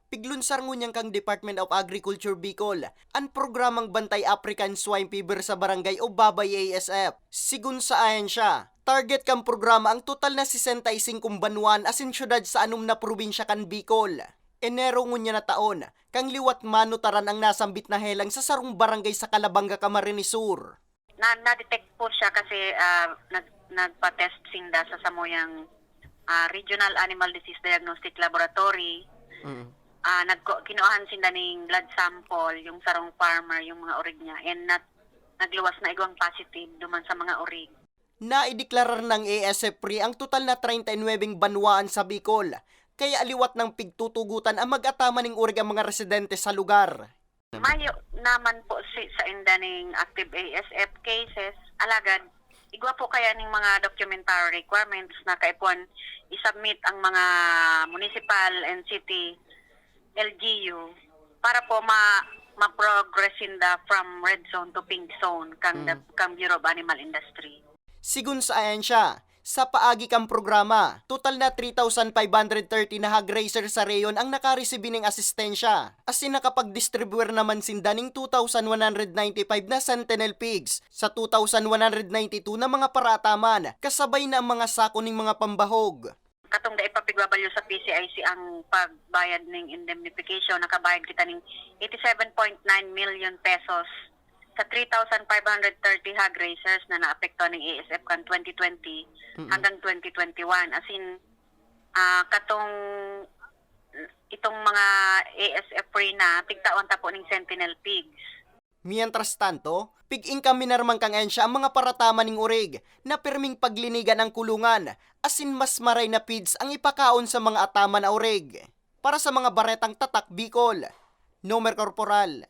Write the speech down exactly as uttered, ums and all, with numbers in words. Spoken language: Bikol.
Piglunsar ngunyan kan Department of Agriculture Bicol an programang Bantay African Swine Fever sa Barangay o Babay A S F. Sigon sa ahensya, target kan programa ang total na sesenta y singko banwaan asin syudad sa anom na probinsya kan Bicol. Enero ngunyan na taon, kan liwat manutaran ang nasambit na helang sa sarong barangay sa Calabanga, Camarines Sur. Na, na-detect po siya kasi, ah, nag-, nagpa-test sinda sa samuyang, ah, Regional Animal Disease Diagnostic Laboratory. Mm. Ah, nagko-, kinuhaan sinda ning blood sample, yung sarong farmer, yung mga orig niya, and nat-, nagluwas na igwang positive duman sa mga orig. Naideklarar ng A S F Free ang total na treinta y nuebeng banwaan sa Bicol, kaya liwat nang pigtutugotan ang mag-ataman ning orig ang mga residente sa lugar. Mayo naman po si, sa inda ning active A S F cases, alagad igwa po kaya ning mga documentary requirements na kaipuhan i-submit ang mga municipal and city L G U para po ma-, ma-progress sinda from red zone to pink zone kang, Mm. kang Bureau of Animal Industry. Sigon sa ahensya, sa paagi kan programa, total na three thousand five hundred thirty na hog raiser sa rehiyon ang nakaresibi ning asistensya, asin nakapagdistribuyar naman sinda ning two thousand one hundred ninety-five na Sentinel Pigs sa two thousand one hundred ninety-two na mga paraataman, kasabay na ang mga sako ning mga pambahog. Katong dai pa pigbabalyo sa P C I C ang pagbayad ning indemnification, nakabayad kita ning eighty-seven point nine million pesos sa three thousand five hundred thirty hog raisers na naapektuhan ning A S F kan twenty twenty Mm. hanggang twenty twenty-one. As in, ah, katong itong mga A S F free na, tigtawan ta po ning Sentinel Pigs. Mientras tanto, pig-ingkaminar man kan ahensya ang mga parataman ning orig na pirming paglinigan ang kulungan, asin mas maray na feeds ang ipakaon sa mga ataman na orig. Para sa mga baretang Tatak Bicol, Nomer Corporal.